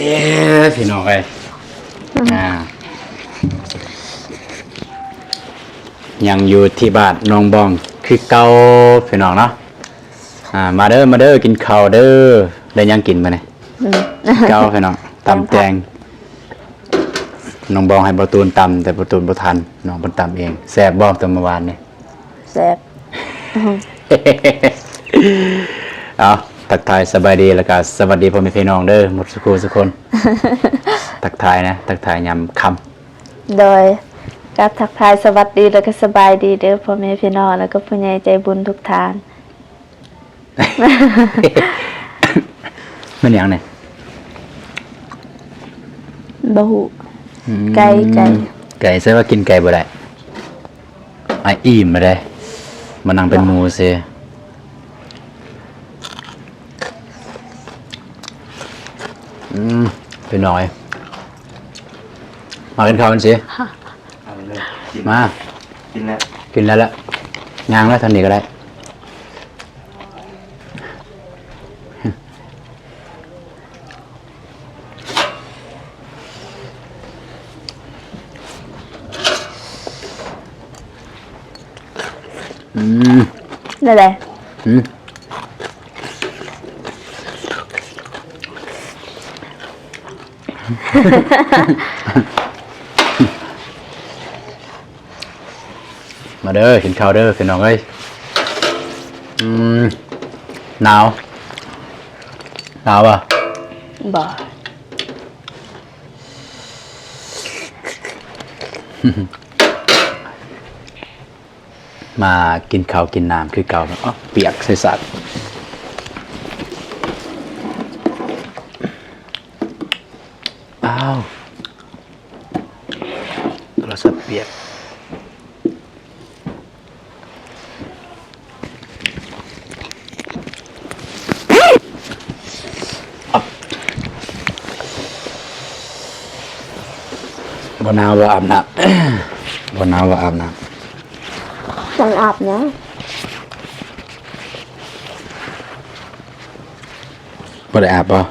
ເອີ ພີ່ນ້ອງເອີຍ ອ່າ ຍັງຢູ່ທີ່ບ້ານໜອງບອງຄືເກົ່າ ພີ່ນ້ອງເນາະ. ອ່າ ມາເດີ ມາເດີ ກິນເຂົ້າເດີ. ໄດ້ຫຍັງກິນມື້ນີ້? ອືມ ເກົ່າ ພີ່ນ້ອງ ຕຳແຕງ. ນ້ອງບອງໃຫ້ບ່າວຕູນຕຳ ແຕ່ບ່າວຕູນບໍ່ທັນ ນ້ອງເພິ່ນຕຳເອງ. ແຊບບໍ່ ຕຳມື້ວານນີ້? ແຊບ. ເອົາ ທັກທາຍສະບາຍດີ ແລ້ວກະສະຫວັດດີພໍ່ແມ່ພີ່ນ້ອງເດີ ໝົດສູ່ຄູ່ສູ່ຄົນ. ທັກທາຍນະ ທັກທາຍຍາມຄ່ຳ. ໂດຍ ກັບທັກທາຍສະຫວັດດີ ແລ້ວກະສະບາຍດີເດີ ພໍ່ແມ່ພີ່ນ້ອງ ແລ້ວກະຜູ້ໃຫຍ່ໃຈບຸນທຸກທ່ານ. ແມ່ນຫຍັງນີ້? ບໍ່ຮູ້. ອືມ ໄກ່ ໄກ່ ໄກ່ ແຕ່ວ່າກິນໄກ່ບໍ່ໄດ້. ອ້າຍອີ່ມແລ້ວເດ້ ມານັ່ງເປັນໝູ່ຊື່. ອືມ ພີ່ນ້ອງເອີຍ ມາກິນເຂົ້າກັນຊິ. ມາ ກິນແລ້ວ ກິນແລ້ວລະ ຍ່າງແລ້ວທາງນີ້ກໍໄດ້. ອືມ ແນວໃດ? ຫືມ ມາເດີ ກິນເຂົ້າເດີ ພີ່ນ້ອງເອີຍ. ອືມ ໜາວ ໜາວບໍ່? ບໍ່. ມາກິນເຂົ້າກິນນ້ຳຄືເກົ່າ. ເອົ້າ ປຽກໃສ່ສາກ. ອ້າວ ໂທລະສັບປຽກ. ບໍ່ໜາວບໍ່ອາບນ້ຳ? ບໍ່ໜາວບໍ່ອາບນ້ຳ? ຈັ່ງອາບຫຍັງ? ບໍ່ໄດ້ອາບບໍ່?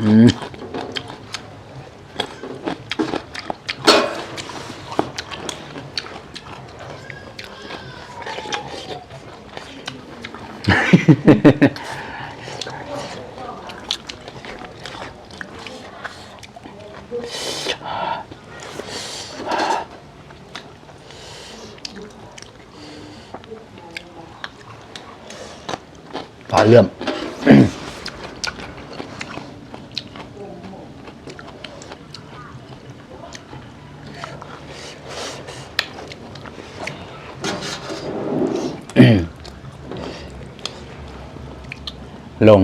ອືມ ປາເຫຼື້ອມ ຫຼົງ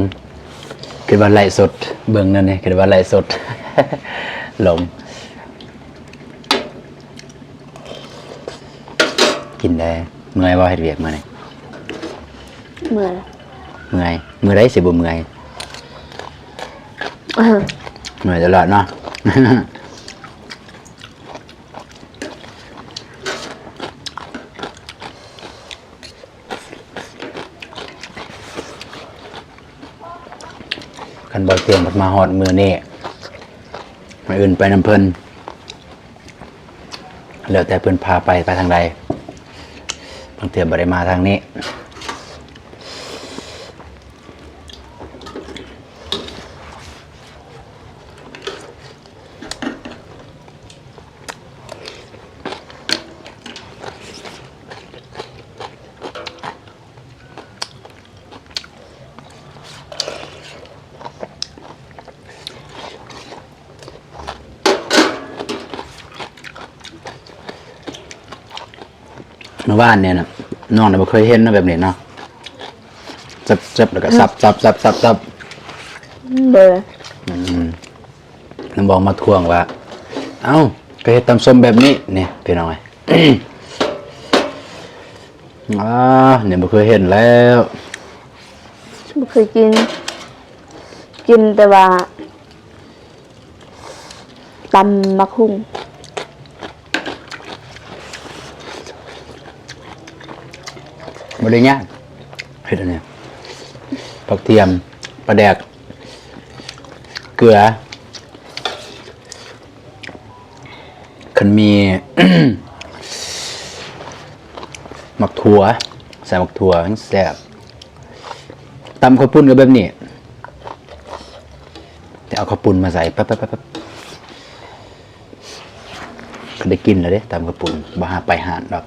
ຄິດວ່າໄລຟ໌ສົດ ເບິ່ງແນວນີ້ ຄິດວ່າໄລຟ໌ສົດ ຫຼົງ. ກິນແດ່ ເມື່ອຍບໍ່ເຮັດວຽກມື້ນີ້? ເມື່ອຍ ເມື່ອຍ ມື້ໃດຊິບໍ່ເມື່ອຍ? ເມື່ອຍຕະຫຼອດເນາະ. ຄັນບໍ່ຕຽງເພິ່ນມາຮອດມື້ນີ້ ມື້ອື່ນໄປນຳເພິ່ນ ແລ້ວແຕ່ເພິ່ນພາໄປ ໄປທາງໃດ ບາງເທື່ອບໍ່ໄດ້ມາທາງນີ້. ເມື່ອວານນີ້ນະ ນ້ອງນະບໍ່ເຄີຍເຫັນນະແບບນີ້ເນາະ ຈັບໆ ແລ້ວກໍສັບໆໆໆ ເດີ ອືມ ນ້ອງບອງມາທວງວ່າ ເອົ້າ ກໍເຮັດຕຳສົ້ມແບບນີ້ ນີ້ພີ່ນ້ອງເອີຍ. ອາ ນີ້ບໍ່ເຄີຍເຫັນແລ້ວ ບໍ່ເຄີຍກິນ ກິນແຕ່ວ່າ ຕຳບັກຫຸ່ງ ບໍ່ໄດ້ຍາກ ເຮັດອັນນີ້ ຜັກທຽມ ປາແດກ ເກືອ ຄັນມີ ໝາກຖົ່ວ ໃສ່ໝາກຖົ່ວແຮງແຊບ. ຕຳເຂົ້າປຸ້ນກໍແບບນີ້ ແຕ່ເອົາເຂົ້າປຸ້ນມາໃສ່ ແປັບໆໆ ກໍໄດ້ກິນແລ້ວເດ້ ຕຳເຂົ້າປຸ້ນ ບໍ່ຫາໄປຮ້ານດອກ.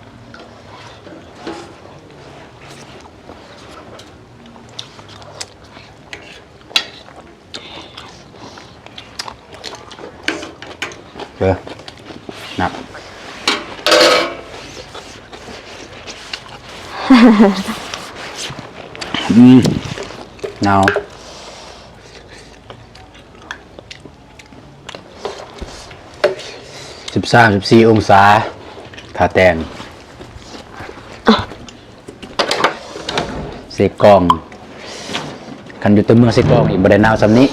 ເອີ ໜັກ ອືມ ໜາວ ສິບສາມ ສິບສີ່ອົງສາ ທ່າແຕ່ງ. ເຊກອງ ຄັນຢູ່ແຕ່ເມືອງເຊກອງນີ້ບໍ່ໄດ້ໜາວສ່ຳນີ້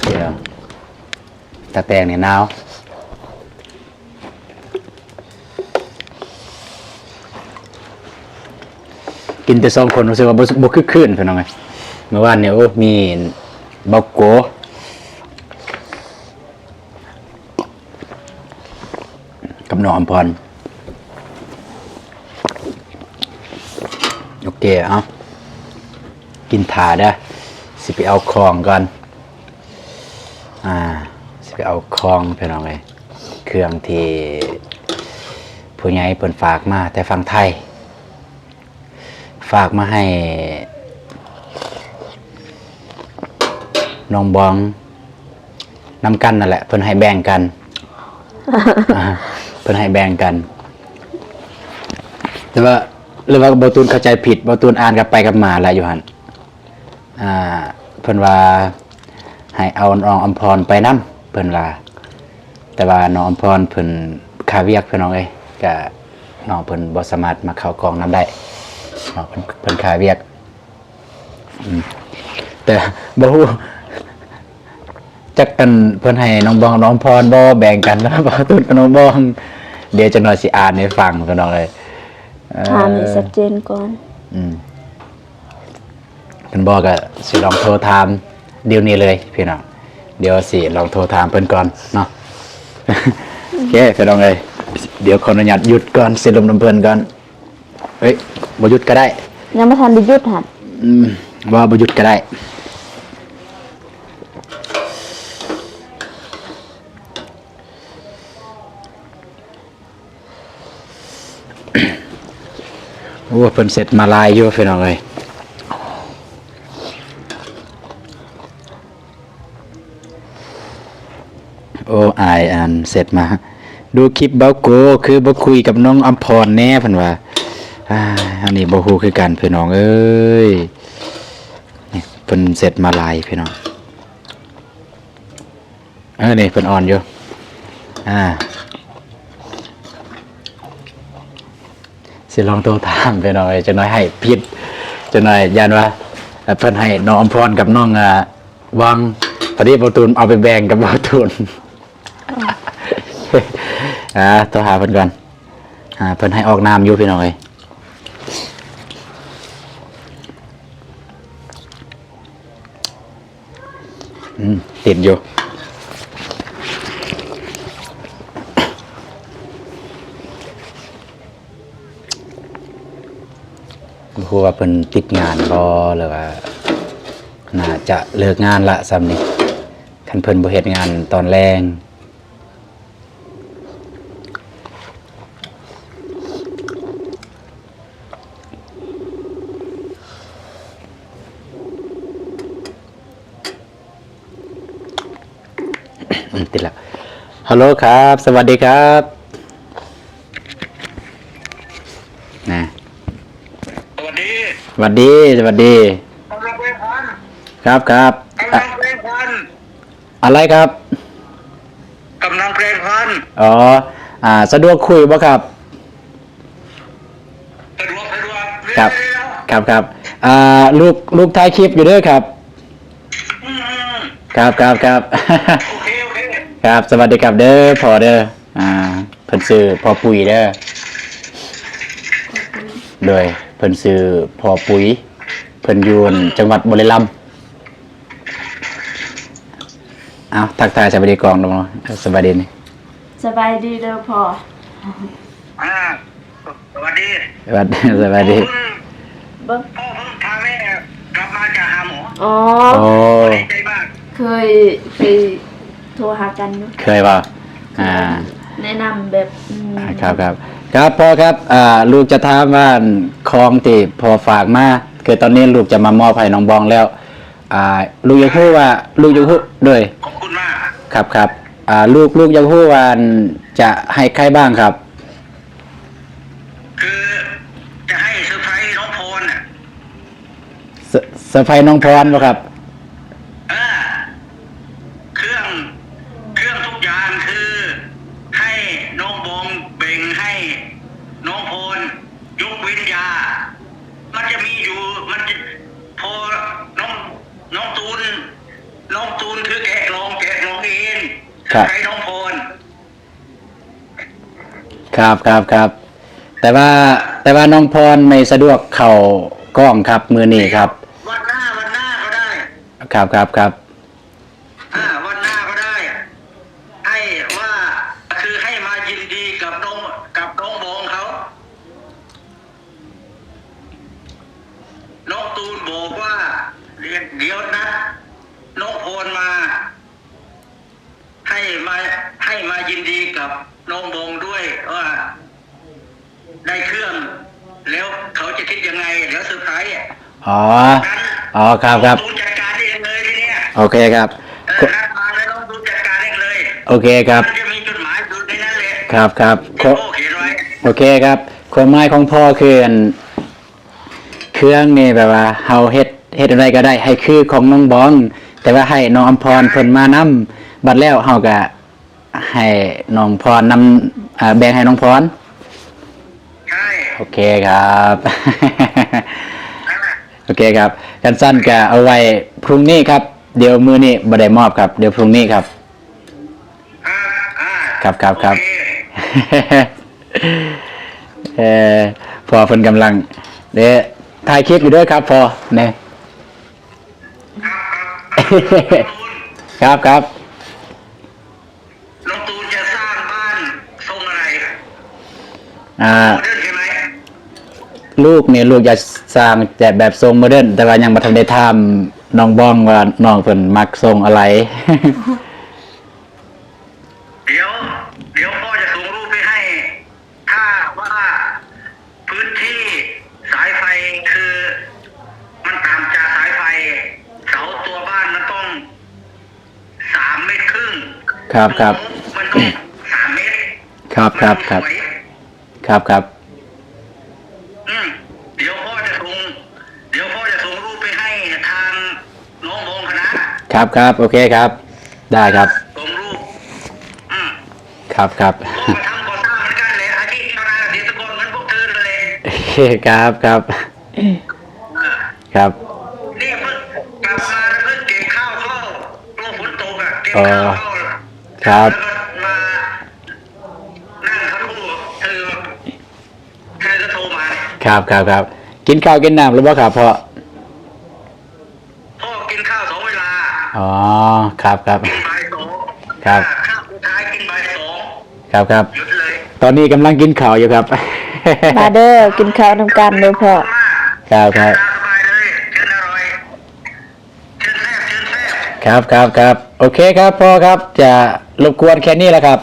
ທ່າແຕ່ງນີ້ໜາວ. ກິນແຕ່ສອງຄົນຮູ້ສຶກວ່າບໍ່ ບໍ່ຄຶກຄື້ນ ພີ່ນ້ອງເອີຍ. ເມື່ອວານນີ້ ໂອ້ ມີເບົາໂກ ກັບນ້ອງອຳພອນ. ໂອເຄ ເອົາ ກິນຖ້າເດີ ຊິໄປເອົາຂອງກ່ອນ ອາ ຊິໄປເອົາຂອງ ພີ່ນ້ອງເອີຍ ເຄື່ອງທີ່ຜູ້ໃຫຍ່ເພິ່ນຝາກມາແຕ່ຝັ່ງໄທ. ຝາກມາໃຫ້ນ້ອງບອງນຳກັນນັ້ນແຫຼະ ເພິ່ນໃຫ້ແບ່ງກັນ ເພິ່ນໃຫ້ແບ່ງກັນ ແຕ່ວ່າ ຫຼືວ່າເບົາຕູນເຂົ້າໃຈຜິດ ເບົາຕູນອ່ານກັບໄປກັບມາແຫຼະຢູ່ຫັ້ນ. ອ່າ ເພິ່ນວ່າໃຫ້ເອົານ້ອງອຳພອນໄປນຳ ເພິ່ນວ່າ ແຕ່ວ່ານ້ອງອຳພອນເພິ່ນຄາວຽກ ພີ່ນ້ອງເອີຍ ກະນ້ອງເພິ່ນບໍ່ສາມາດມາເຂົ້າກ້ອງນຳໄດ້ເນາະ ເພິ່ນ ເພິ່ນຄາວຽກ. ອືມ ແຕ່ບໍ່ຮູ້ຈັກກັນ ເພິ່ນໃຫ້ນ້ອງບອງກັບນ້ອງອຳພອນບໍ່ ແບ່ງກັນ ເບົາຕູນກັບນ້ອງບອງ ດຽວຈັກໜ່ອຍຊິອ່ານໃຫ້ຟັງ ພີ່ນ້ອງເອີຍ. ເອີ ຖາມໃຫ້ຊັດເຈນກ່ອນ. ອືມ. ຄັນບໍ່ກໍຊິລອງໂທຖາມດຽວນີ້ເລີຍພີ່ນ້ອງ ດຽວຊິລອງໂທຖາມເພິ່ນກ່ອນເນາະ. ໂອເຄພີ່ນ້ອງເອີຍ ດຽວຂໍອະນຸຍາດຢຸດກ່ອນ ຊິລົມນຳເພິ່ນກ່ອນ. ເອີຍ ບໍ່ຢຸດກໍໄດ້ ຍັງບໍ່ທັນໄດ້ຢຸດຫັ້ນ. ອືມ ວ່າບໍ່ຢຸດກໍໄດ້. ໂອ້ ເພິ່ນເຊັດມາຫຼາຍຢູ່ພີ່ນ້ອງເອີຍ. ໂອ້ ອ້າຍອັນເຊັດມາ ດູຄລິບເບົາໂກ ຄືບໍ່ຄຸຍກັບນ້ອງອຳພອນແດ່ ເພິ່ນວ່າ. ອາ ອັນນີ້ບໍ່ຮູ້ຄືກັນພີ່ນ້ອງເອີຍ. ນີ້ເພິ່ນເຊັດມາຫຼາຍພີ່ນ້ອງ. ເອີ ນີ້ເພິ່ນອ່ອນຢູ່ ອາ ຊິລອງໂທຖາມໄປໜ່ອຍ ຈັກໜ່ອຍໃຫ້ຜິດ ຈັກໜ່ອຍຢ້ານວ່າ ເອີ ເພິ່ນໃຫ້ນ້ອງອຳພອນກັບນ້ອງ ອາ ຫວັງ ພໍດີເບົາຕູນເອົາໄປແບ່ງກັບເບົາຕູນ. ອາ ໂທຫາເພິ່ນກ່ອນ ອາ ເພິ່ນໃຫ້ອອກນາມຢູ່ພີ່ນ້ອງເອີຍ. ອືມ ຕິດຢູ່ ບໍ່ຮູ້ວ່າເພິ່ນຕິດງານບໍ່ ຫຼືວ່າໜ້າຈະເລີກງານລະຊ່ຳນີ້ ຄັນເພິ່ນບໍ່ເຮັດງານຕອນແລງ. ອືມ ຕິດລະ ຮັລໂຫຼ ຄັບ ສະຫວັດດີຄັບ ນະ ສະຫວັດດີ ສະຫວັດດີ ສະຫວັດດີ ກຳລັງແປງຟັນ ຄັບ ຄັບ ກຳລັງແປງຟັນ. ອະໄລຄັບ? ກຳລັງແປງຟັນ. ອໍ ອາ ສະດວກຄຸຍບໍ່ຄັບ? ສະດວກ ສະດວກ. ຄັບ. ຄັບໆ ອ່າ ລູກ ລູກຖ່າຍຄລິບຢູ່ເດີຄັບ. ອືມໆ ຄັບໆໆ ໂອເຄໆ ຄັບ ສະຫວັດດີຄັບເດີພໍ່ເດີ. ອ່າ ເພິ່ນຊື່ພໍ່ປຸຍເດີ. ໂດຍ ເພິ່ນຊື່ພໍ່ປຸຍ ເພິ່ນຢູ່ ອືມ ຈັງຫວັດບຸລີລຳ. ເອົາ ທັກທາຍສະບາຍດີກ່ອນເນາະ. ເອີ ສະບາຍດີນີ້ ສະບາຍດີເດີພໍ່. ອ່າ ສະຫວັດດີ ສະຫວັດ ສະຫວັດດີ. ເບິ່ງ ພໍ່ເພິ່ງພາແມ່ກັບມາຈາກຫາໝໍ. ອໍ ໂອ້ ດີໃຈມາກ. ເຄີຍ ເຄີຍໂທຫາກັນຢູ່. ເຄີຍບໍ່? ເຄີຍ ອ່າ ແນະນຳແບບ ອືມ ອ່າ ຄັບໆ ຄັບ ພໍ່ຄັບ. ອ່າ ລູກຈະຖາມວ່າ ຂອງທີ່ພໍ່ຝາກມາ ຄືຕອນນີ້ລູກຈະມາມອບໃຫ້ນ້ອງບອງແລ້ວ. ອ່າ ລູກຢາກຮູ້ວ່າ ລູກຢາກຮູ້ ໂດຍ ຂອບຄຸນມາກ. ຄັບໆ ອ່າ ລູກ ລູກຢາກຮູ້ວ່າ ຈະໃຫ້ໃຜບ້າງຄັບ? ຄືຈະໃຫ້ເຊີໄພຣສ໌ນ້ອງພອນນະ. ເຊີ ເຊີໄພຣສ໌ນ້ອງພອນບໍ່ຄັບ? ເອີ ເຄື່ອງ ເຄື່ອງທຸກຢ່າງຄືໃຫ້ນ້ອງບອງແບ່ງໃຫ້ນ້ອງພອນ ຍົກເວັ້ນຢາ ມັນຈະມີຢູ່ ມັນຈະ ພໍນ້ອງ ນ້ອງຕູນ ນ້ອງຕູນຄືແກະລອງ ແກະລອງເອງ ໃຫ້ນ້ອງພອນ. ຄັບ ຄັບ ຄັບ ແຕ່ວ່າ ແຕ່ວ່ານ້ອງພອນໄມ່ສະດວກເຂົ້າກ້ອງຄັບ ມື້ນີ້ຄັບ. ວັນໜ້າ ວັນໜ້າກໍໄດ້. ຄັບ ຄັບ ຄັບ ອ່າ ວັນໜ້າກໍໄດ້. ໃຫ້ວ່າ ຄືໃຫ້ມາຍິນດີກັບນ້ອງ ກັບນ້ອງບອງເຂົາ. ນ້ອງຕູນບອກວ່າ ດຽວ ດຽວນັດນ້ອງພອນມາ ໃຫ້ມາ ໃຫ້ມາຍິນດີກັບນ້ອງບອງດ້ວຍວ່າໄດ້ເຄື່ອງ ແລ້ວເຂົາຈະຄິດຍັງໄງ ແລ້ວເຊີໄພຣສ໌. ອໍ ອໍ ຄັບ ຄັບ ນ້ອງຕູນຈັດການເອງເລີຍທີເນີ້ຍ. ໂອເຄຄັບ. ເອີ ນັດມາແລ້ວນ້ອງຕູນຈັດການເອງເລີຍ. ໂອເຄຄັບ. ມັນຈະມີຈົດໝາຍຢູ່ໃນນັ້ນແຫຼະ. ຄັບ ຄັບ. ໂອເຄຄັບ. ຄວາມໝາຍຂອງພໍ່ຄື ອັນ ເຄື່ອງນີ້ແບບວ່າເຮົາເຮັດ ເຮັດແນວໃດກໍໄດ້ໃຫ້ຄືຂອງນ້ອງບອງ ແຕ່ວ່າໃຫ້ນ້ອງອຳພອນເພິ່ນມານຳ ບັດແລ້ວເຮົາກໍໃຫ້ນ້ອງພອນນຳ ເອີ ແບ່ງໃຫ້ນ້ອງພອນ. ໂອເຄຄັບ. ໂອເຄຄັບ. ຄັນຊັ້ນກໍເອົາໄວ້ພລຸ່ງນີ້ຄັບ. ດຽວມື້ນີ້ບໍ່ໄດ້ມອບຄັບ. ດຽວພລຸ່ງນີ້ຄັບ. ຄັບ ຄັບ ຄັບ. ເອີ ພໍ່ເພິ່ນກຳລັງ ເດ້ ຖ່າຍຄລິບຢູ່ເດີຄັບພໍ່. ນີ້ ຄັບ ຄັບ. ນ້ອງຕູນຈະສ້າງບ້ານຊົງອະໄລ? ອ່າ ໂມເດີນໃຊ່ໄໝ? ລູກນີ້ ລູກຢາກສ້າງແບບຊົງໂມເດີນ ແຕ່ວ່າຍັງບໍ່ທັນໄດ້ຖາມນ້ອງບອງວ່ານ້ອງເພິ່ນມັກຊົງອະໄລ. ດຽວ ດຽວພໍ່ຈະສົ່ງຮູບໄປໃຫ້. ຖ້າວ່າພື້ນທີ່ສາຍໄຟ ຄືມັນຕ່າງຈາກສາຍໄຟ ເສົາຕົວບ້ານມັນຕ້ອງສາມເມັດເຄິ່ງ. ຄັບ ຄັບ. ມັນຕ້ອງສາມເມັດ. ຄັບ ຄັບ ຄັບ. ມັນຕ້ອງສວຍ. ຄັບ ຄັບ. ອືມ ດຽວພໍ່ຈະສົ່ງ ດຽວພໍ່ຈະສົ່ງຮູບໄປໃຫ້ທາງນ້ອງບອງຄະນະ. ຄັບ ຄັບ. ໂອເຄຄັບ. ໄດ້ຄັບ. ສົ່ງຮູບ. ອືມ ຄັບ ຄັບ. ພໍ່ກໍທຳກໍ່ສ້າງເໝືອນກັນແຫຼະ ອາຊີບຊາວນາກະເສດຕະກອນເໝືອນພວກເທີນນັ້ນແຫຼະ. ຄັບ ຄັບ. ເອີ ຄັບ. ນີ້ເພິ່ງກັບມາ ເພິ່ງເກັບຂ້າວເຂົ້າ ໂອ້ ຝົນຕົກອະ ເກັບຂ້າວເຂົ້າ. ອໍ ຄັບ. ແລ້ວກໍມາ ນັ້ນເຂົາໂທ ເອີ ເຂົາກໍໂທມາ. ຄັບ ຄັບ ຄັບ. ກິນເຂົ້າກິນນ້ຳແລ້ວບໍ່ຄັບພໍ່? ພໍ່ກິນເຂົ້າສອງເວລາ. ອໍ ຄັບ ຄັບ. ກິນບ່າຍສອງ. ຄັບ. ອ່າ ຄາບສຸດທ້າຍກິນບ່າຍສອງ. ຄັບ ຄັບ. ຢຸດເລີຍ. ຕອນນີ້ກຳລັງກິນເຂົ້າຢູ່ຄັບ. ມາເດີ ກິນເຂົ້ານຳກັນເດີພໍ່. ຄັບ ຄັບ. ຕາມສະບາຍເລີຍ ເຊີນອະຮ່ອຍ. ເຊີນແຊບ ເຊີນແຊບ. ຄັບ ຄັບ ຄັບ. ໂອເຄຄັບ ພໍ່ຄັບ ຈະລົບກວນແຄ່ນີ້ລະຄັບ.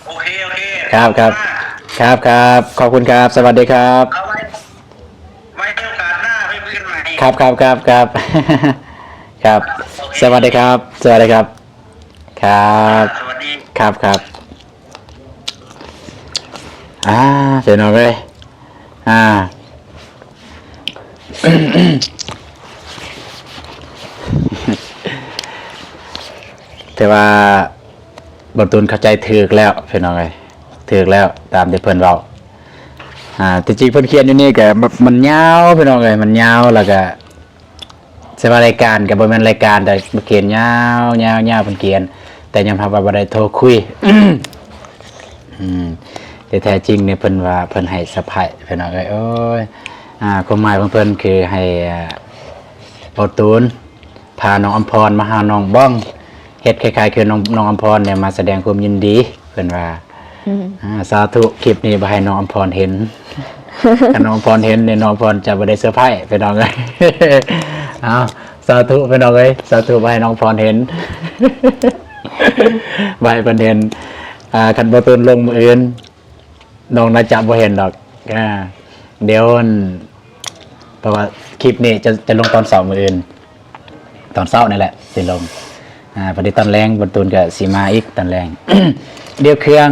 ໂອເຄ ໂອເຄ. ຄັບ ຄັບ. ຂອບຄຸນມາກ. ຄັບ ຄັບ. ຂອບຄຸນຄັບ. ສະຫວັດດີຄັບ. ເອົາໄວ້ ໄວ້ໂອກາດໜ້າໄປຄຸຍກັນໃໝ່. ຄັບ ຄັບ ຄັບ ຄັບ. ຄັບ. ໂອເຄ. ສະຫວັດດີຄັບ. ສະຫວັດດີຄັບ. ຄັບ. ສະຫວັດດີ. ຄັບ ຄັບ. ອ່າ ພີ່ນ້ອງເອີຍ ອ່າ ແຕ່ວ່າບ່າວຕູນເຂົ້າໃຈຖືກແລ້ວ ພີ່ນ້ອງເອີຍ ຖືກແລ້ວຕາມທີ່ເພິ່ນເວົ້າ. ອ່າ ທີ່ຈິງເພິ່ນຂຽນຢູ່ນີ້ກະ ມັນຍາວພີ່ນ້ອງເອີຍ ມັນຍາວ ແລ້ວກະ ສະວ່າລາຍການກະບໍ່ແມ່ນລາຍການ ແຕ່ເພິ່ນຂຽນຍາວໆ ຍາວເພິ່ນຂຽນ ແຕ່ຍອມຮັບວ່າບໍ່ໄດ້ໂທຄຸຍ. ອືມ ແຕ່ແທ້ຈິງນີ້ເພິ່ນວ່າເພິ່ນໃຫ້ສະໄພ ພີ່ນ້ອງເອີຍ ໂອ້ຍ ອ່າ ຄວາມໝາຍຂອງເພິ່ນຄືໃຫ້ ອ່າ ເບົາຕູນ ພານ້ອງອຳພອນມາຫານ້ອງບອງ ເຮັດຄ້າຍໆຄືນ້ອງ ນ້ອງອຳພອນນີ້ມາສະແດງຄວາມຍິນດີ ເພິ່ນວ່າ ອືມ ອ່າ ສາທຸ ຄລິບນີ້ບໍ່ໃຫ້ນ້ອງອຳພອນເຫັນ ຄັນນ້ອງອຳພອນເຫັນນີ້ ນ້ອງອຳພອນຈະບໍ່ໄດ້ເຊີໄພ ພີ່ນ້ອງເອີຍ ເອົາ ສາທຸ ພີ່ນ້ອງເອີຍ ສາທຸ ບໍ່ໃຫ້ນ້ອງອຳພອນເຫັນ ບໍ່ໃຫ້ເພິ່ນເຫັນ ອ່າ ຄັນບໍ່ຕົນລົງມື້ອື່ນ ນ້ອງໜ້າຈະບໍ່ເຫັນດອກ ອ່າ ດຽວ ອັນ ເພາະວ່າຄລິບນີ້ຈະ ຈະລົງຕອນເຊົ້າມື້ອື່ນ ຕອນເຊົ້ານີ້ແຫຼະຊິລົງ ອ່າ ພໍດີຕອນແລງ ບໍ່ຕຸນກະຊິມາອີກຕອນແລງ ດຽວເຄື່ອງ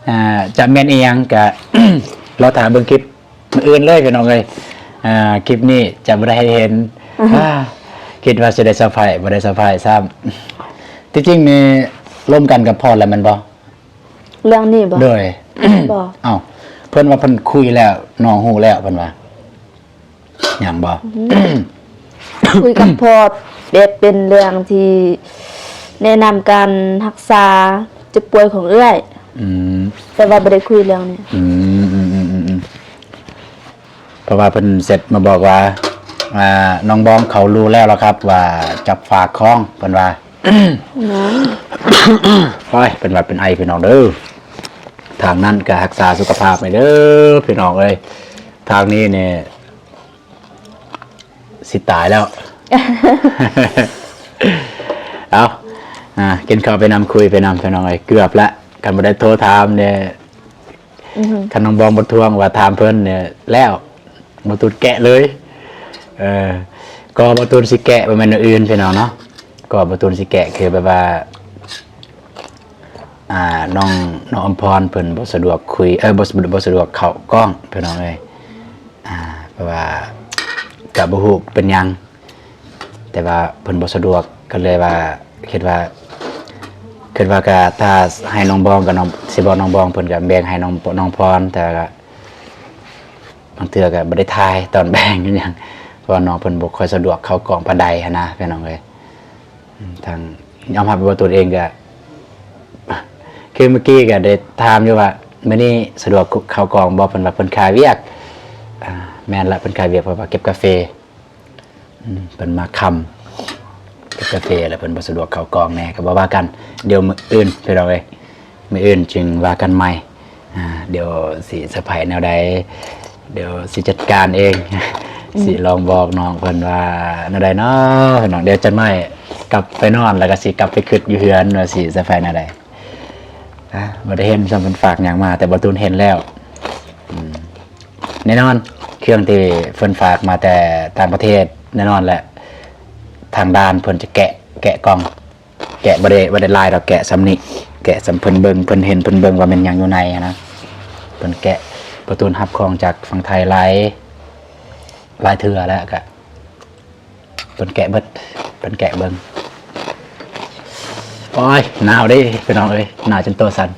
ອ່າ ຈະແມ່ນອີ່ຫຍັງກະ ລໍຖ້າເບິ່ງຄລິບມື້ອື່ນເລີຍ ພີ່ນ້ອງເອີຍ ອ່າ ຄລິບນີ້ຈະບໍ່ໄດ້ໃຫ້ເຫັນ ອ່າ ຄິດວ່າຊິໄດ້ເຊີໄພ ບໍ່ໄດ້ເຊີໄພຊ້ຳ ທີ່ຈິງນີ້ລົມກັນກັບພອນແລ້ວແມ່ນບໍ່? ເລື່ອງນີ້ບໍ່? ໂດຍ ບໍ່ ເອົ້າ ເພິ່ນວ່າເພິ່ນຄຸຍແລ້ວ ນ້ອງຮູ້ແລ້ວ ເພິ່ນວ່າ ຍັງບໍ່? ອືມ ຄຸຍກັບພໍ່ ແບບເປັນເລື່ອງທີ່ແນະນຳການຮັກສາເຈັບປ່ວຍຂອງເອື້ອຍ ອືມ ແຕ່ວ່າບໍ່ໄດ້ຄຸຍເລື່ອງນີ້ ອືມໆໆ ເພາະວ່າເພິ່ນເຊັດມາບອກວ່າ ອ່າ ນ້ອງບອງເຂົາຮູ້ແລ້ວລະຄັບວ່າຈັບຝາຄອງ ເພິ່ນວ່າ ໂອ້ຍ ເປັນຫວັດເປັນໄອ ພີ່ນ້ອງເດີ ທາງນັ້ນກະຮັກສາສຸຂະພາບໃຫ້ເດີ ພີ່ນ້ອງເອີຍ ທາງນີ້ນີ້ຊິຕາຍແລ້ວ ເອົາ ອ່າ ກິນເຂົ້າໄປນຳ ຄຸຍໄປນຳ ພີ່ນ້ອງເອີຍ ເກືອບລະ ຄັນບໍ່ໄດ້ໂທຖາມນີ້ ອືຮຶ ຄັນນ້ອງບອງບໍ່ທວງວ່າຖາມເພິ່ນນີ້ແລ້ວ ບໍ່ຕູນແກະເລີຍ ເອີ ກໍບໍ່ຕູນຊິແກະ ບໍ່ແມ່ນແນວອື່ນພີ່ນ້ອງເນາະ ກໍບໍ່ຕູນຊິແກະ ຄືແບບວ່າ ອ່າ ນ້ອງ ນ້ອງອຳພອນເພິ່ນບໍ່ສະດວກຄຸຍ ເອີ ບໍ່ ບໍ່ສະດວກເຂົ້າກ້ອງພີ່ນ້ອງເອີຍ ອ່າ ເພາະວ່າກະບໍ່ຮູ້ເປັນຫຍັງ ແຕ່ວ່າເພິ່ນບໍ່ສະດວກ ກໍເລີຍວ່າ ຄິດວ່າ ຄິດວ່າກະຖ້າໃຫ້ນ້ອງບອງກັບນ້ອງ ຊິບອກນ້ອງບອງ ເພິ່ນກະແບ່ງໃຫ້ນ້ອງ ນ້ອງພອນ ແຕ່ວ່າກະບາງເທື່ອກະບໍ່ໄດ້ຖ່າຍຕອນແບ່ງອີ່ຫຍັງ ເພາະວ່ານ້ອງເພິ່ນບໍ່ຄ່ອຍສະດວກເຂົ້າກ້ອງປານໃດຫັ້ນນະ ພີ່ນ້ອງເອີຍ ອືມ ທາງ ຍອມຮັບວ່າຕົວເອງກະ ຄືມື້ກີ້ກະໄດ້ຖາມຢູ່ວ່າ ມື້ນີ້ສະດວກເຂົ້າກ້ອງບໍ່ ເພິ່ນວ່າເພິ່ນຄາວຽກ ອ່າ ແມ່ນລະ ເພິ່ນຄາວຽກ ເພາະວ່າເກັບກາເຟ ອືມ ເພິ່ນມາຄ່ຳ ເກັບກາເຟ ແລ້ວເພິ່ນບໍ່ສະດວກເຂົ້າກ້ອງແດ່ ກໍບໍ່ວ່າກັນ ດຽວມື້ອື່ນ ພີ່ນ້ອງເອີຍ ມື້ອື່ນຈຶ່ງວ່າກັນໃໝ່ ອ່າ ດຽວຊິເຊີໄພແນວໃດ ດຽວຊິຈັດການເອງ ອືມ ຊິລອງບອກນ້ອງເພິ່ນວ່າແນວໃດເນາະ ພີ່ນ້ອງ ດຽວຈັກໜ້ອຍກັບໄປນອນ ແລ້ວກໍຊິກັບໄປຄິດຢູ່ເຮືອນວ່າຊິເຊີໄພແນວໃດ ອ່າ ບໍ່ໄດ້ເຫັນຊ້ຳເພິ່ນຝາກຫຍັງມາ ແຕ່ບໍ່ຕູນເຫັນແລ້ວ ອືມ ແນ່ນອນ ເຄື່ອງທີ່ເພິ່ນຝາກມາແຕ່ຕ່າງປະເທດ ແນ່ນອນແຫຼະ ທາງດ່ານເພິ່ນຈະແກະ ແກະກ່ອງ ແກະບໍ່ໄດ້ ບໍ່ໄດ້ຫຼາຍດອກ ແກະສ່ຳນີ້ ແກະສ່ຳເພິ່ນເບິ່ງ ເພິ່ນເຫັນ ເພິ່ນເບິ່ງວ່າແມ່ນຫຍັງຢູ່ໃນຫັ້ນນະ ເພິ່ນແກະ ປະຕູນຮັບຂອງຈາກຝັ່ງໄທຫຼາຍ ຫຼາຍເທື່ອແລ້ວ ກະເພິ່ນແກະເບິດ ເພິ່ນແກະເບິ່ງ ໂອ້ຍ ໜາວເດ້ ພີ່ນ້ອງເອີຍ ໜາວຈົນຕົວສັ່ນ.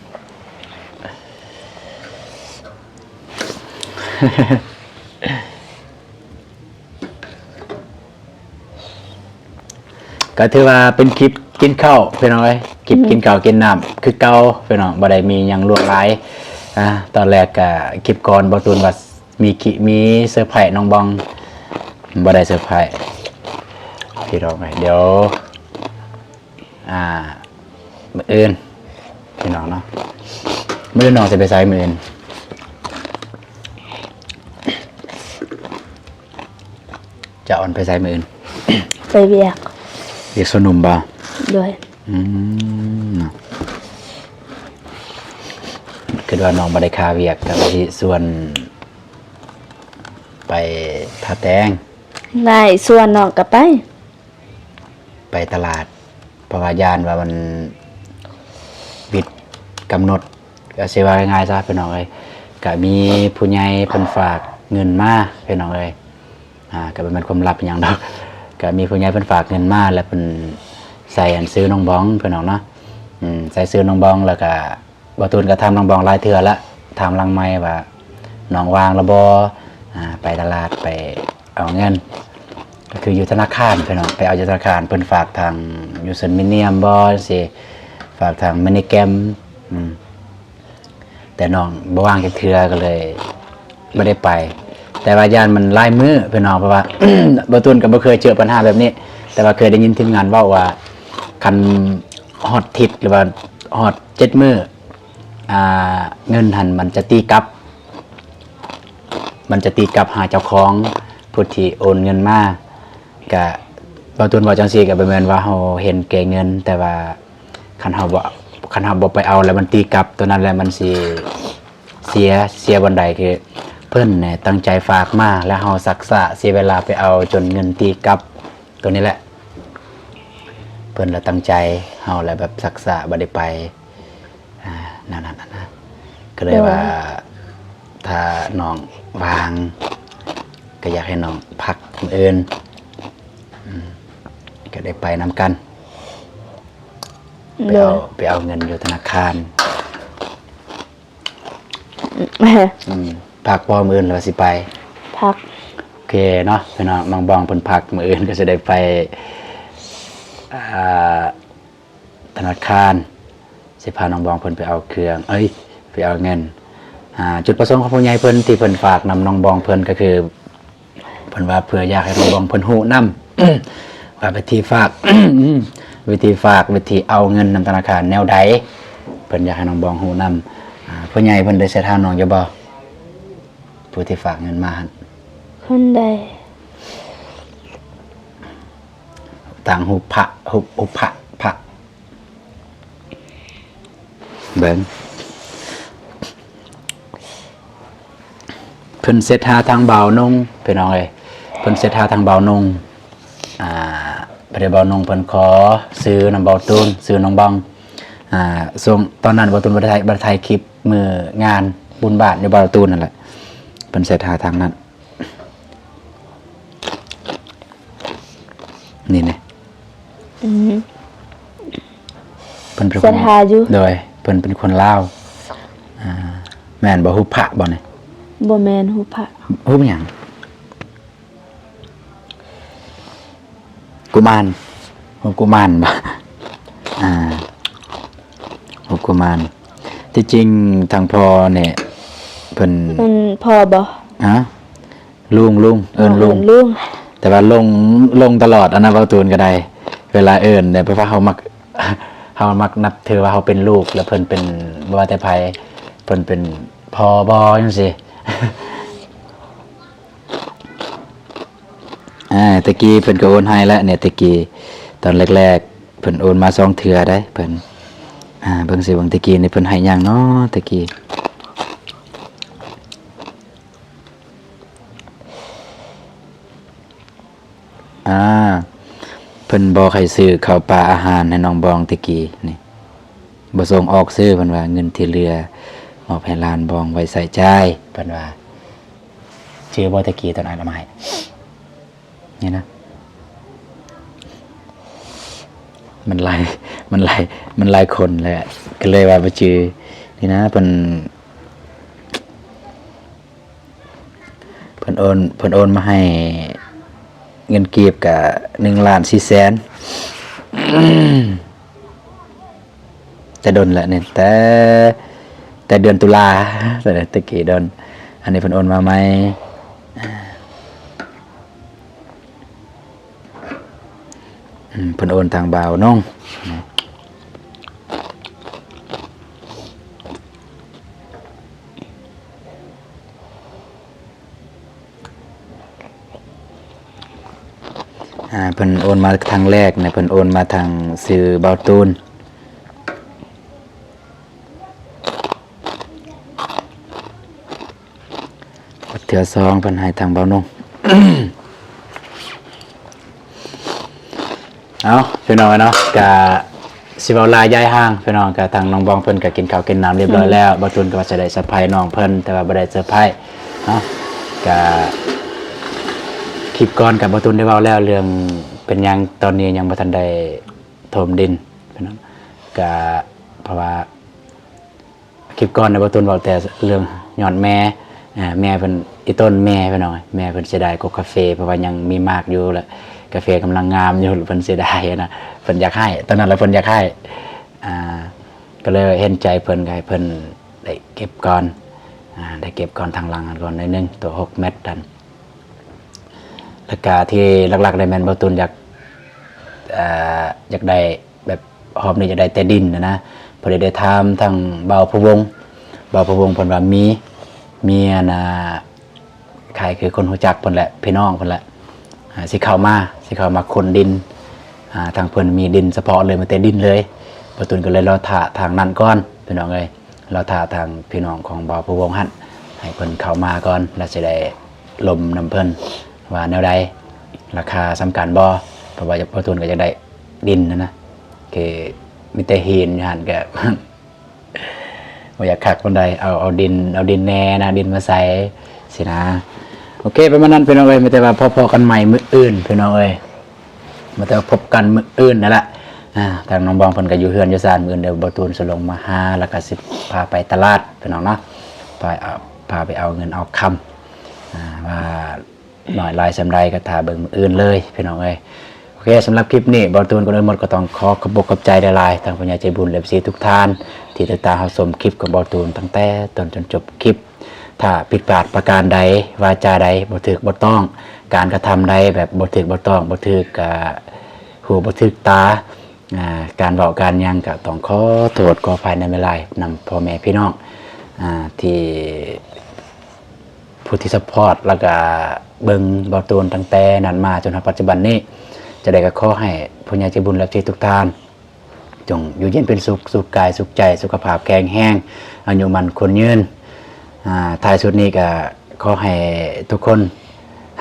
ກໍຖືວ່າເປັນຄລິບກິນເຂົ້າພີ່ນ້ອງເອີຍ ຄລິບ ອືມ ກິນເຂົ້າກິນນ້ຳຄືເກົ່າພີ່ນ້ອງ ບໍ່ໄດ້ມີຫຍັງຫຼວງຫຼາຍ. ອ່າ ຕອນແລກກໍຄລິບກ່ອນ ບໍ່ຕູນວ່າມີ ມີເຊີໄພນ້ອງບອງ ບໍ່ໄດ້ເຊີໄພພີ່ນ້ອງເອີຍ. ດຽວ ອ່າ ມື້ອື່ນພີ່ນ້ອງເນາະ ມື້ອື່ນນ້ອງຊິໄປໃສ? ມື້ອື່ນຈະອອນໄປໃສມື້ອື່ນ? ໄປວຽກ ວຽກສວນໜຸ່ມບໍ່? ໂດຍ ອືມ ເນາະ ຄິດວ່ານ້ອງບໍ່ໄດ້ຄາວຽກ ກໍຊິຊວນໄປທ່າແຕງ ໄດ້ ຊວນນ້ອງກໍໄປ ໄປຕະຫຼາດ ເພາະວ່າຢ້ານວ່າມັນຜິດກຳນົດ ກໍຊິເວົ້າງ່າຍໆຊະພີ່ນ້ອງເອີຍ ກະມີຜູ້ໃຫຍ່ເພິ່ນຝາກເງິນມາພີ່ນ້ອງເອີຍ ອ່າ ກະບໍ່ແມ່ນຄວາມລັບອີ່ຫຍັງດອກ ກະມີຜູ້ໃຫຍ່ເພິ່ນຝາກເງິນມາ ແລ້ວເພິ່ນໃສ່ອັນຊື່ນ້ອງບອງພີ່ນ້ອງເນາະ ອືມ ໃສ່ຊື່ນ້ອງບອງ ແລ້ວກະ ບ່າວຕູນກໍຖາມນ້ອງບອງຫຼາຍເທື່ອລະ ຖາມຫຼັງໄມວ່າ ນ້ອງວ່າງລະບໍ່ ອາ ໄປຕະຫຼາດ ໄປເອົາເງິນ ກໍຄືຢູ່ທະນາຄານ ພີ່ນ້ອງ ໄປເອົາຢູ່ທະນາຄານ ເພິ່ນຝາກທາງຢູເຊີນມິນນຽມບໍ່ ຈັ່ງຊີ້ ຝາກທາງ MoneyGram ອືມ ແຕ່ນ້ອງບໍ່ວ່າງຈັກເທື່ອ ກໍເລີຍບໍ່ໄດ້ໄປ ແຕ່ວ່າຢ້ານມັນຫຼາຍມື້ ພີ່ນ້ອງ ເພາະວ່າ ບ່າວຕູນກໍບໍ່ເຄີຍເຈີບັນຫາແບບນີ້ ແຕ່ວ່າເຄີຍໄດ້ຍິນທີມງານເວົ້າວ່າ ຄັນຮອດທິດ ຫຼືວ່າຮອດເຈັດມື້ ອ່າ ເງິນຫັ້ນມັນຈະຕີກັບ ມັນຈະຕີກັບຫາເຈົ້າຂອງຜູ້ທີ່ໂອນເງິນມາ ກະ ບ່າວຕູນເວົ້າຈັ່ງຊີ້ ກະບໍ່ແມ່ນວ່າເຮົາເຫັນແກ່ເງິນ ແຕ່ວ່າຄັນເຮົາບໍ່ ຄັນເຮົາບໍ່ໄປເອົາ ແລ້ວມັນຕີກັບ ໂຕນັ້ນແຫຼະມັນຊິເສຍ ເສຍບ່ອນໃດ ຄືເພິ່ນນີ້ຕັ້ງໃຈຝາກມາ ແລ້ວເຮົາຊັກຊ້າເສຍເວລາໄປເອົາຈົນເງິນຕີກັບ ໂຕນີ້ແຫຼະ ເພິ່ນລະຕັ້ງໃຈ ເຮົາລະແບບຊັກຊ້າບໍ່ໄດ້ໄປ ອາ ແນວນັ້ນນະ ກໍເລີຍວ່າ ຖ້ານ້ອງວ່າງ ກໍຢາກໃຫ້ນ້ອງພັກມື້ອື່ນ ອືມ ກໍໄດ້ໄປນຳກັນ ໄປເອົາ ໄປເອົາເງິນຢູ່ທະນາຄານ ອືມ ພັກບໍ່ ມື້ອື່ນລະວ່າຊິໄປ ພັກ ໂອເຄເນາະ ພີ່ນ້ອງ ນ້ອງບອງເພິ່ນພັກ ມື້ອື່ນກໍຊິໄດ້ໄປ ອ່າ ທະນາຄານ ຊິພານ້ອງບອງເພິ່ນໄປເອົາເຄື່ອງ ເອີຍ ໄປເອົາເງິນ ອ່າ ຈຸດປະສົງຂອງຜູ້ໃຫຍ່ເພິ່ນທີ່ເພິ່ນຝາກນຳນ້ອງບອງເພິ່ນ ກໍຄືເພິ່ນວ່າເພື່ອຢາກໃຫ້ນ້ອງບອງເພິ່ນຮູ້ນຳ ວ່າວິທີຝາກ ວິທີຝາກ ວິທີເອົາເງິນນຳທະນາຄານແນວໃດ ເພິ່ນຢາກໃຫ້ນ້ອງບອງຮູ້ນຳ ອ່າ ຜູ້ໃຫຍ່ເພິ່ນໄດ້ແຊັດຫານ້ອງຢູ່ບໍ່? ຜູ້ທີ່ຝາກເງິນມາຫັ້ນ ເພິ່ນໄດ້ ຕັ້ງຮູບພະ ຮູບ ຮູບພະ ພະ ເບິ່ງ ເພິ່ນແຊັດຫາທາງບ່າວນົງ ພີ່ນ້ອງເອີຍ ເພິ່ນແຊັດຫາທາງບ່າວນົງ ອ່າ ບາດນີ້ບ່າວນົງເພິ່ນຂໍຊື່ນຳບ່າວຕູນ ຊື່ນ້ອງບອງ ອ່າ ຊ່ວງຕອນນັ້ນບ່າວຕູນບໍ່ໄດ້ ບໍ່ໄດ້ຖ່າຍຄລິບມື້ງານບຸນບ້ານຢູ່ ບ່າວຕູນນັ້ນແຫຼະ ເພິ່ນແຊັດຫາທາງນັ້ນ ນີ້ ນີ້ ອືມ ເພິ່ນເປັນຄົນ ສະຖາຢູ່ ໂດຍ ເພິ່ນເປັນຄົນລາວ ອ່າ ແມ່ນບໍ່? ຮູບພະບໍ່ນີ້? ບໍ່ແມ່ນຮູບພະ ຮູບຫຍັງ? ກຸມານ ຮູບກຸມານບໍ່? ອ່າ ຮູບກຸມານ ທີ່ຈິງທາງພໍ່ນີ້ເພິ່ນ ເປັນພໍ່ບໍ່? ຮະ? ລຸງ ລຸງ ເອີ້ນລຸງ ເອີ້ນລຸງ ແຕ່ວ່າລົງ ລົງຕະຫຼອດ ອັນນັ້ນເວົ້າຕູນກໍໄດ້ ເວລາເອີ້ນແບບວ່າເຮົາມັກ ເຮົາມັກນັບຖືວ່າເຮົາເປັນລູກ ແລ້ວເພິ່ນເປັນ ບໍ່ວ່າແຕ່ໃຜ ເພິ່ນເປັນພໍ່ບໍ່ ຈັ່ງຊີ້ ອ່າ ແຕ່ກີ້ເພິ່ນກໍໂອນໃຫ້ແລ້ວນີ້ ແຕ່ກີ້ຕອນແລກໆ ເພິ່ນໂອນມາສອງເທື່ອໄດ໋ ເພິ່ນ ອ່າ ເບິ່ງຊິ ເບິ່ງແຕ່ກີ້ນີ້ເພິ່ນໃຫ້ຫຍັງເນາະ ແຕ່ກີ້ ອ່າ ເພິ່ນບອກໃຫ້ຊື້ເຂົ້າປາອາຫານໃຫ້ນ້ອງບອງແຕ່ກີ້ນີ້ ບໍ່ສົ່ງອອກຊື້ ເພິ່ນວ່າ ເງິນທີ່ເຫຼືອມອບໃຫ້ຫຼານບອງໄວ້ໃຊ້ຈ່າຍ ເພິ່ນວ່າ ຈື່ບໍ່ແຕ່ກີ້ຕອນອາດອາມາຍ ນີ້ນະ ມັນຫຼາຍ ມັນຫຼາຍ ມັນຫຼາຍຄົນແຫຼະ ກໍເລີຍວ່າບໍ່ຈື່ ນີ້ນະ ເພິ່ນ ເພິ່ນໂອນ ເພິ່ນໂອນມາໃຫ້ເງິນກີບກະໜຶ່ງລ້ານສີ່ແສນ ແຕ່ດົນແລ້ວນີ້ ແຕ່ ແຕ່ເດືອນຕຸລາ ແຕ່ ແຕ່ກີ້ດົນ ອັນນີ້ເພິ່ນໂອນມາໃໝ່ ອືມ ເພິ່ນໂອນທາງບ່າວນົງ ອ່າ ເພິ່ນໂອນມາທາງແລກນະ ເພິ່ນໂອນມາທາງຊື່ບ່າວຕູນ ເທື່ອສອງເພິ່ນໃຫ້ທາງບ່າວນົງ. ເອົາ ພີ່ນ້ອງເນາະ ກະຊິເວົ້າຫຼາຍຢາຍຫ່າງ ພີ່ນ້ອງ ກະທາງນ້ອງບອງເພິ່ນກະກິນເຂົ້າກິນນ້ຳຮຽບຮ້ອຍແລ້ວ ອືມ ບ່າວຕູນກະວ່າຈະໄດ້ເຊີໄພນ້ອງເພິ່ນ ແຕ່ວ່າບໍ່ໄດ້ເຊີໄພເນາະ ກະ ຄລິບກ່ອນກະບ່າວຕູນໄດ້ເວົ້າແລ້ວ ເລື່ອງເປັນຫຍັງຕອນນີ້ຍັງບໍ່ທັນໄດ້ຖົມດິນ ພີ່ນ້ອງ ກະເພາະວ່າ ຄລິບກ່ອນນະ ບ່າວຕູນເວົ້າແຕ່ເລື່ອງຍອດແມ່ ອ່າ ແມ່ເພິ່ນ ອີ່ຕົ້ນແມ່ເພິ່ນເນາະ ແມ່ເພິ່ນເສຍດາຍກົກກາເຟ ເພາະວ່າຍັງມີໝາກຢູ່ ແລະກາເຟກຳລັງງາມຢູ່ ເພິ່ນເສຍດາຍນະ ເພິ່ນຢາກໃຫ້ ຕອນນັ້ນລະເພິ່ນຢາກໃຫ້ ອ່າ ກໍເລີຍເຫັນໃຈເພິ່ນ ກໍໃຫ້ເພິ່ນໄດ້ເກັບກ່ອນ ອ່າ ໄດ້ເກັບກ່ອນທາງຫຼັງຫັ້ນກ່ອນໜ້ອຍໜຶ່ງ ໂຕຫົກແມັດຫັ້ນ ແລ້ວກະທີ່ຫຼັກໆເລີຍແມ່ນບ່າວຕູນຢາກ ເອີ ຢາກໄດ້ແບບຮອບນີ້ຢາກໄດ້ແຕ່ດິນນະນະ ພໍດີໄດ້ຖາມທາງບ່າວພູວົງ ບ່າວພູວົງເພິ່ນວ່າມີ ມີອັນນ່າ ຄ້າຍຄືຄົນຮູ້ຈັກເພິ່ນແຫຼະ ພີ່ນ້ອງເພິ່ນແຫຼະ ອ່າ ຊິເຂົ້າມາ ຊິເຂົ້າມາຂຸດດິນ ອ່າ ທາງເພິ່ນມີດິນສະເພາະເລີຍ ມີແຕ່ດິນເລີຍ ບ່າວຕູນກໍເລີຍລໍຖ້າທາງນັ້ນກ່ອນ ພີ່ນ້ອງເອີຍ. ລໍຖ້າທາງພີ່ນ້ອງຂອງບ່າວພູວົງຫັ້ນ ໃຫ້ເພິ່ນເຂົ້າມາກ່ອນ ແລ້ວຊິໄດ້ລົມນຳເພິ່ນວ່າແນວໃດ ລາຄາສ່ຳກັນບໍ່ ເພາະວ່າບ່າວຕູນກໍຢາກໄດ້ດິນນະນະ ຄືມີແຕ່ຫີນຢູ່ຫັ້ນກໍ ບໍ່ຢາກຄັກປານໃດ ເອົາ ເອົາດິນ ເອົາດິນແດ່ນະ ດິນມາໃສ່ຊີ້ນະ. ໂອເຄ ປະມານນັ້ນພີ່ນ້ອງເອີຍ ມີແຕ່ວ່າພໍ້ໆກັນໃໝ່ມື້ອື່ນພີ່ນ້ອງເອີຍ. ມາແຕ່ພົບກັນມື້ອື່ນນັ້ນລະ ອ່າ ທາງນ້ອງບອງເພິ່ນກໍຢູ່ເຮືອນຢູ່ຊານ ມື້ອື່ນດຽວບ່າວຕູນຊິລົງມາຫາ ແລ້ວກໍຊິພາໄປຕະຫຼາດພີ່ນ້ອງເນາະ ພາ ເອົາ ພາໄປເອົາເງິນເອົາຄຳ ອ່າ ວ່າໜ້ອຍຫຼາຍສ່ຳໃດກໍຖ້າເບິ່ງມື້ອື່ນເລີຍພີ່ນ້ອງເອີຍ. ໂອເຄ ສຳລັບຄລິບນີ້ບ່າວຕູນກ່ອນອື່ນໝົດກໍຕ້ອງຂໍຂອບອົກຂອບໃຈຫຼາຍໆ ທາງຜູ້ໃຫຍ່ໃຈບຸນ ແລະ ເອັຟຊີທຸກທ່ານ ທີ່ຕິດຕາມຮັບຊົມຄລິບຂອງບ່າວຕູນຕັ້ງແຕ່ຕົ້ນຈົນຈົບຄລິບ. ຖ້າຜິດພາດປະການໃດ ວາຈາໃດບໍ່ຖືກບໍ່ຕ້ອງ ການກະທຳໃດແບບບໍ່ຖືກບໍ່ຕ້ອງ ບໍ່ຖືກ ອ່າ ຫູບໍ່ຖືກຕາ ອ່າ ການເວົ້າການຫຍັງ ກະຕ້ອງຂໍໂທດຂໍອະໄພນຳຫຼາຍໆ ນຳພໍ່ແມ່ພີ່ນ້ອງ ອ່າ ທີ່ ຜູ້ທີ່ຊັບພອດ ແລ້ວກະເບິ່ງບ່າວຕູນຕັ້ງແຕ່ນັ້ນມາຈົນຮອດປັດຈຸບັນນີ້ ຈັ່ງໃດກໍຂໍໃຫ້ຜູ້ໃຫຍ່ໃຈບຸນ ແລະ ເອັຟຊີທຸກທ່ານ ຈົ່ງຢູ່ເຢັນເປັນສຸກ ສຸກກາຍສຸກໃຈ ສຸຂະພາບແຂງແຮງ ອາຍຸໝັ້ນຂວັນຍືນ. ອ່າ ທ້າຍສຸດນີ້ກໍຂໍໃຫ້ທຸກຄົນ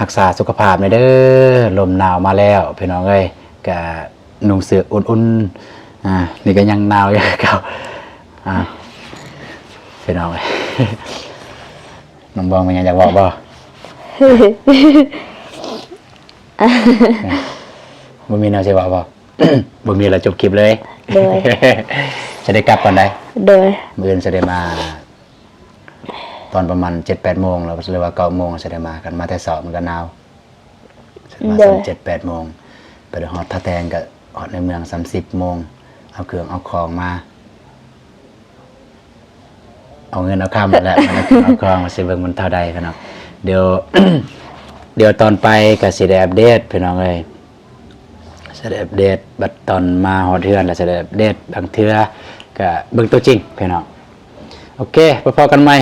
ຮັກສາສຸຂະພາບແດ່ເດີ ລົມໜາວມາແລ້ວພີ່ນ້ອງເອີຍ ກະນຸ່ງເສື້ອອຸ່ນໆ ອ່າ ນີ້ກໍຍັງໜາວຢູ່ຄືເກົ່າ ອ່າ ພີ່ນ້ອງເອີຍ ນ້ອງບອງມີຫຍັງຢາກເວົ້າບໍ່? ບໍ່ມີແນວຊິເວົ້າບໍ່? ບໍ່ມີລະຈົບຄລິບເລີຍ. ໂດຍ. ຈະໄດ້ກັບກ່ອນໃດ໋. ໂດຍ. ມື້ອື່ນຈະໄດ້ມາຕອນປະມານເຈັດແປດໂມງ ຫຼືວ່າເກົ້າໂມງຈະໄດ້ມາ. ຄັນມາແຕ່ເຊົ້າມັນກໍໜາວ. ມາ ໂດຍ ສ່ຳເຈັດແປດໂມງ ໄປຮອດທ່າແຕງກໍຮອດໃນເມືອງສ່ຳສິບໂມງ ເອົາເຄື່ອງເອົາຂອງມາ ເອົາເງິນເອົາຄຳແຫຼະ ເອົາເຄື່ອງເອົາຂອງມາ ຊິເບິ່ງມັນເທົ່າໃດພີ່ນ້ອງ. ດຽວ ດຽວຕອນໄປກໍຊິໄດ້ອັບເດດພີ່ນ້ອງເອີຍ ຊິໄດ້ອັບເດດ ບັດຕອນມາຮອດເຮືອນແລ້ວຊິໄດ້ອັບເດດ ບາງເທື່ອກໍເບິ່ງຕົວຈິງພີ່ນ້ອງ. ໂອເຄ ພໍ້ກັນໃໝ່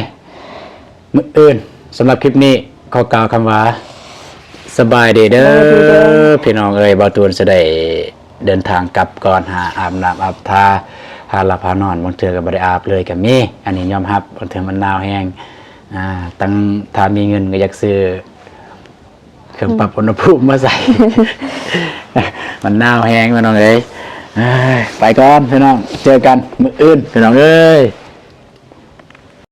ມື້ອື່ນ. ສຳລັບຄລິບນີ້ຂໍກ່າວຄຳວ່າ ສະບາຍດີເດີ ສະບາຍດີເດີ ພີ່ນ້ອງເອີຍ. ບ່າວຕູນຈະໄດ້ເດີນທາງກັບກ່ອນ ຫາອາບນ້ຳອາບທ່າ ຫາຫຼັບຫານອນ ບາງເທື່ອກໍບໍ່ໄດ້ອາບເລີຍກໍມີ. ອັນນີ້ຍອມຮັບ ບາງເທື່ອມັນໜາວແຮງ ອ່າ ຕັ້ງ ຖ້າມີເງິນກໍຢາກຊື້ ເຄື່ອງປັບອຸນຫະພູມມາໃສ່ ມັນໜາວແຮງພີ່ນ້ອງເອີຍ. ເອີຍ ໄປກ່ອນພີ່ນ້ອງ ເຈີກັນມື້ອື່ນພີ່ນ້ອງເອີຍ.